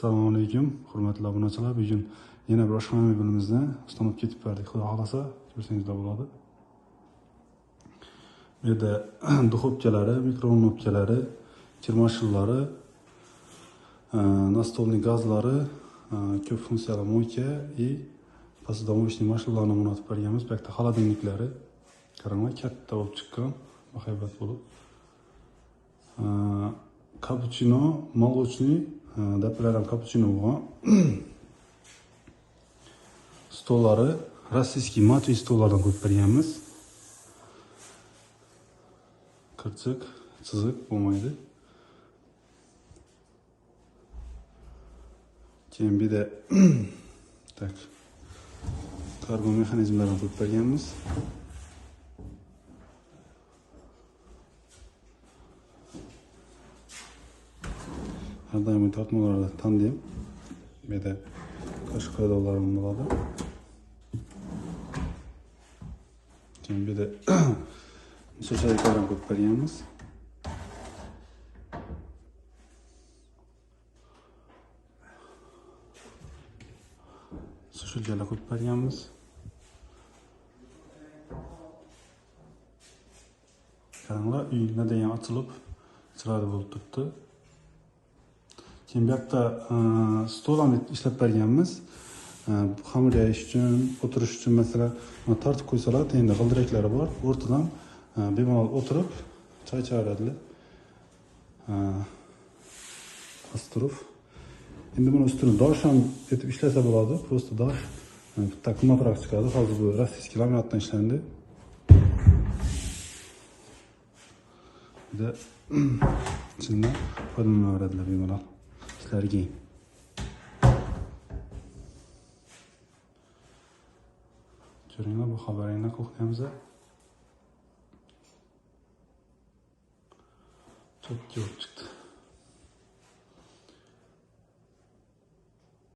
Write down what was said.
Assalomu alaykum, hurmatli obunachilar. Bugun yana bir oshxona mebelimizni ustanib ketib berdik. Xudo xolasa, ko'rsangizlar bo'ladi. Bu yerda duxovkalari, mikrovolnovkalari, kirmashinlari, nastolniy gazlari, ko'p funksiyali moyka и посудомоечный mashinalarni o'rnatib berganmiz. Bu yerda xolodilniklari, qaranglar, katta bo'lib chiqqan, bahaybat bo'lib. Kapuchino, молочный, dapalar ham kapuchino bo'lgan. Stollari rossiyskiy matviy stollardan qo'yib berganmiz. Qirchiq, chiziq bo'lmaydi. Keyin bir de tak kargo mexanizmlarini qo'yib berganmiz. Har doim tortmalarda tandem. Bu yerda qoshiq qo'ydovlarim bo'ladi. Keyin bu yerda so'shaliklarni qo'yib berganmiz. Sushilkalar qo'yib berganmiz. Qaranglar, uy nima ochilib, chiroyli bo'lib turibdi. Keyin bu yoqda stol ham ishlab berganmiz. Xamir yayish uchun, o'tirish uchun masalan, tortib qo'ysalar, endi g'ildiraklari bor, o'rtadan bemalol o'tirib choy ichaveradilar. Astrov. Endi buni ustini dosh ham etib ishlasa bo'ladi. Prosta dosh bitta qimmatroq chiqadi. Hozir bu rossiyskiy laminatdan ishlandi. Bu da ichidan foydalanaveradilar bemalol. Sizlarga. Ko'ringlar, bu xabaringni kuxnyamizda. Çok yo'q chiqqan.